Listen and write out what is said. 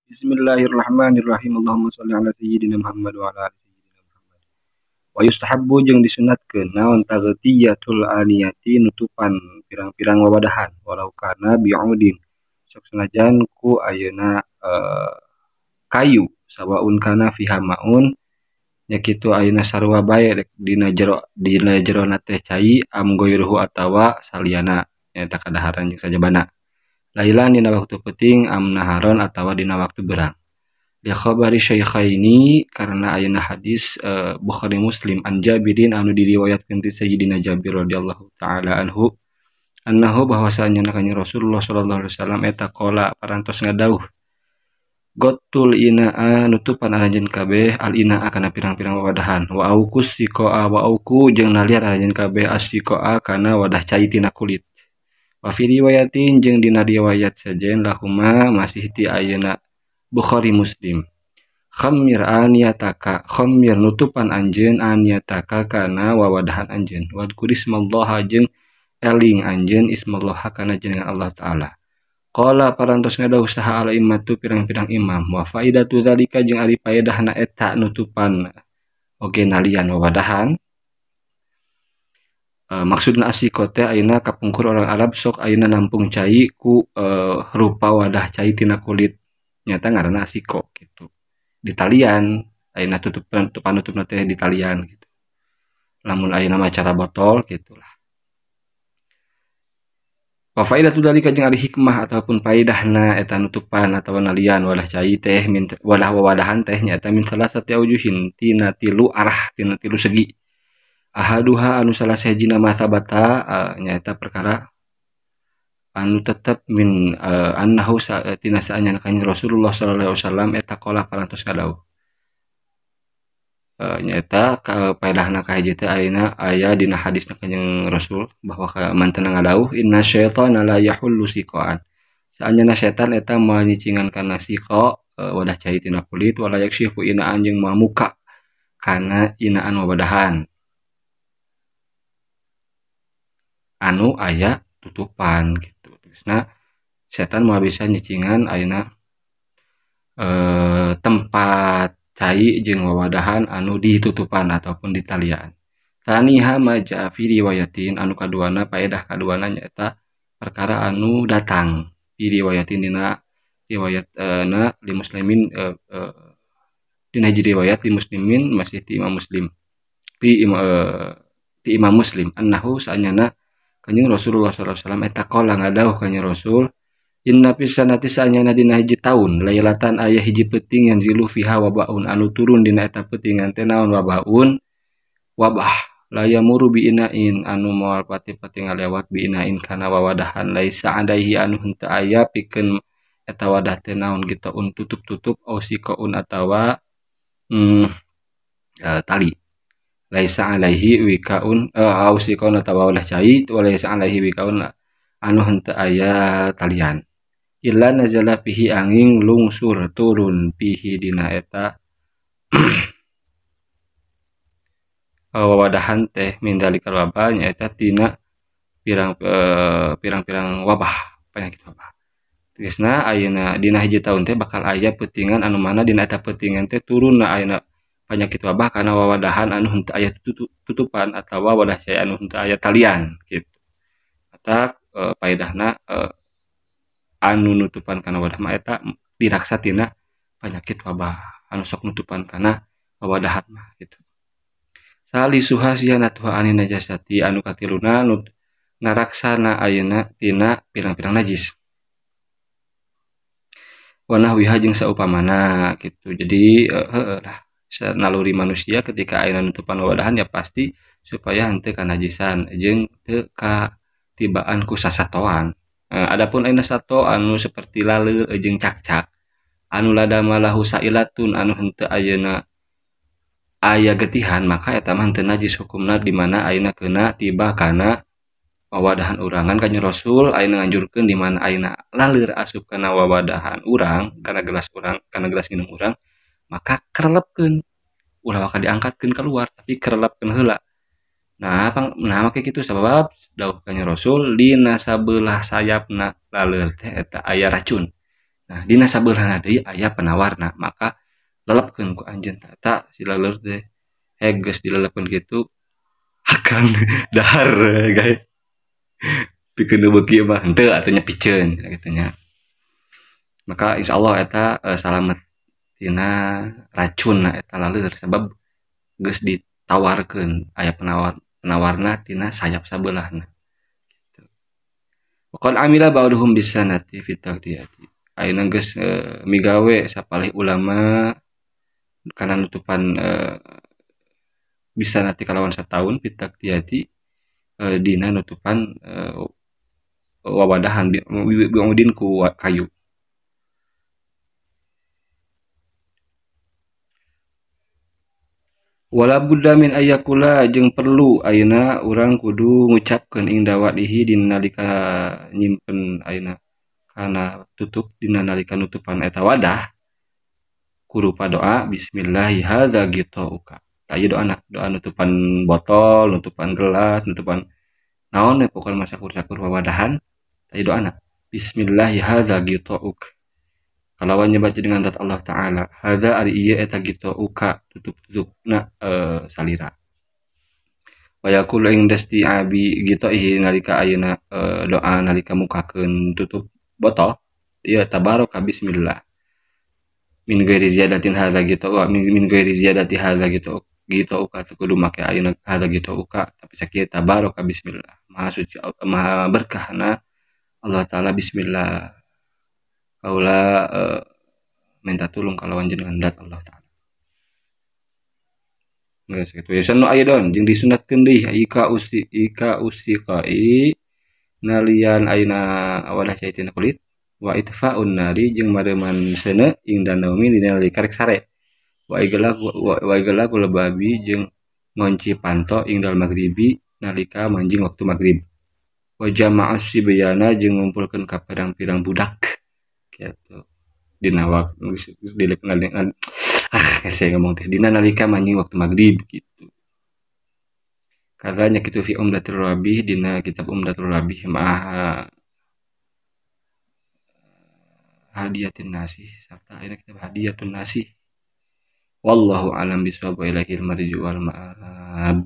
Bismillahirrahmanirrahim. Allahumma sholli ala sayyidina Muhammad wa ala ali sayyidina Muhammad. Wa yustahabbu jeung disunatkeun naon taghtiyatul aniyati nutupan pirang-pirang wawadahan walau kana bi'udin sok sanajan ku ayeuna kayu sawaun kana fiha maun nya kitu ayeuna sarua bae dina jerona teh cai am goiruhu atawa saliyana nyaeta kadaharan jeung sajabana. Lailan dina waktu peuting am naharon atawa dina waktu berang. Li khabari syaikhaini karena ayeuna hadis Bukhari Muslim an Jabirin anu diriwayatkeun ti Sayyidina Jabir radhiyallahu taala anhu annahu bahwasanya kanjeng Rasulullah sallallahu alaihi wasallam eta qala parantos ngadauh gotul inaa nutupan aranjeun kabeh al inaa kana pirang-pirang wawadahan wa aukus siqaa wa auku jeung nalian aranjeun kabeh asyiqaa kana wadah cai tina kulit. Wa fi riwayatin jeung dina riwayat sejen lahuma masih ti ayeuna Bukhari Muslim. Khammir aniyataka khammir nutupan anjeun aniyataka kana wawadahan anjeun wadkur ismallaha jeung eling anjeun ismallaha kana jenengan Allah taala. Qala parantos ngadawuh saha al immatu pirang-pirang imam wa faidatu zalika jeung ari paedahna eta nutupan oge nalian wawadahan. Maksudna asiko teh ayeuna kapungkur orang Arab sok ayeuna nampung cai ku rupa wadah cai tina kulit nyata ngaranna asiko gitu. Ditalian ayeuna tutupan panutupna teh ditalian gitu. Lamun ayeuna mah cara botol gitulah. Wa faidatu dzalika jeung ari hikmah ataupun paedahna eta nutupan atawa nalian wadah cai teh wadah wawadahan teh nyaeta min salasati aujuhin tina tilu arah tina tilu segi. Ahaduha anu salah sahijina ma thabata nyaeta perkara anu tetep min annahu tina saanyana kanjeng Rasulullah sallallahu alaihi wasallam eta qala parantos ngadawuh nyaeta paedahna kahiji teh ayeuna aya dina hadisna kanjeng Rasul bahwa mantena ngadawuh inna syaitana la yahullu siqaan saanyana setan eta moal nyicingan kana siqa wadah cai tina kulit wala yakshifu inaan jeung moal muka kana inaan wawadahan anu aya tutupan gitu. Terusna setan moal bisa nyicingan ayeuna tempat cai jeung wawadahan anu ditutupan ataupun ditalian. Taniha ma jaa fi riwayatin anu kaduana paedah kaduana nyaeta perkara anu datang fi riwayatin dina riwayat na li muslimin dina hiji riwayat li muslimin masih ti Imam Muslim ti Imam Muslim annahu saanyana kanjeng Rasulullah sallallahu alaihi wasallam eta qala ngadawuh kanjeng Rasul inna fi sanati saanyana dina hiji taun lailatan aya hiji peuting yang zilu fiha wabaun anu turun dina eta peutingan teh naon wabaun wabah la yamuru bi inain anu moal pati-pati ngalewat bi inain kana wawadahan laisa alaihi anu henteu aya pikeun eta wadah teh naon gitaun tutup-tutup au siqaun atawa tali laisa alaihi wikaun au siqaun atawa wadah cai walaisa alaihi wikaun anu henteu aya talian illa nazala fihi angin lungsur turun fihi dina eta wawadahan teh min dalikal wabah nyaeta tina pirang-pirang wabah penyakit wabah. Tegasna ayeuna dina hiji taun teh bakal aya peutingan anu mana dina eta peutingan teh turunna ayeuna penyakit wabah karena wawadahan anu henteu aya tutupan atawa wadah cai anu henteu aya talian gitu. Eta paedahna anu nutupan kana wadah mah eta diraksa tina penyakit wabah anu sok nutupan kana wawadahan mah gitu. Salisuha sianatuha ani najasati anu katiluna ngaraksana ayeuna tina pirang-pirang najis. Wa nahwiha jeung saupamana gitu. Jadi heueuh lah naluri manusia ketika ayeuna nutupan wawadahan ya pasti supaya henteu kanajisan jeung teu katibaan ku sasatoan. Adapun ayeuna sato anu seperti laleur jeung cakcak anu ladama lahu sailatun anu henteu ayeuna aya getihan maka eta mah henteu najis hukumna di mana ayeuna keuna tiba kana wawadahan urangan kanjeng Rasul ayeuna nganjurkeun di mana ayeuna laleur asup kana wawadahan urang kana gelas urang kana gelas minum urang maka kerelepkeun ulah waka diangkatkeun keluar tapi kerelepkeun heula. Nah, nah make kitu sabab dawuh kanjeng Rasul dina sabelah sayapna laleur teh eta aya racun. Nah dina sabeulahna deui aya penawarna maka lelepkeun ku anjeun tata si laleur teh geus dilelepkeun kitu akan dahar guys pikeun nu beuki mah henteu atuh nya piceun kitu nya. Maka insyaallah eta salamet tina racunna eta laleur sabab geus ditawarkeun aya penawarna tina sayap sabeulahna gitu. Waqad amila ba'duhum bisanati fi taqdiyati. Ayeuna geus migawe sapalih ulama kana nutupan bisanati kalawan sataun fi taqdiyati dina nutupan wawadahan bi'udin ku kayu. Wala budda min ayakula jeung perlu ayeuna urang kudu ngucapkeun ing dawadihi dina nalika nyimpen ayeuna kana tutup dina nalika nutupan eta wadah kurupa doa bismillahi hadza gitauka. Aya doana, doa nutupan botol, nutupan gelas, nutupan naon we pokona mah sakur-sakur wawadahan. Aya doana bismillahi hadza gitauk. Kalawan nyebat dengan zat Allah Ta'ala hadza ari ieu eta gitauka tutup-tutupna salira. Wa yaqulu ing dasti abi gitaihi nalika ayeuna doa nalika mukakeun tutup botol ieu tabaraka bismillah min ghairi ziyadatin hadza gitauka min ghairi ziyadati hadza gitauka kudu make ayeuna hadza gitauka tapi sakieu tabaraka bismillah maha suci maha berkahna Allah Ta'ala bismillah kaula minta tulung kalawan jenengan dat Allah Ta'ala. Geus kitu ya sanu aya don jeung disunatkeun deui ika usi ika usiqai nalian ayeuna wadah cai tina kulit wa itfaun nari jeung mareuman seuneu ing danaumi dina nalika rek sare wa iglaq lebabi jeung ngonci panto ing dal magribi nalika manjing waktu magrib wa jama'as sibyana jeung ngumpulkeun ka pirang-pirang budak gitu dina waktu saya ngomong teh dina nalika manjing waktu magrib gitu. Katanya kitu fi Umdatur Rabih dina kitab Umdatur Rabih maha hadiyatin nasih serta ayeuna kitab Hadiyatun Nasih. Wallahu alam bisawab wa ilaihil marji wal ma'ab.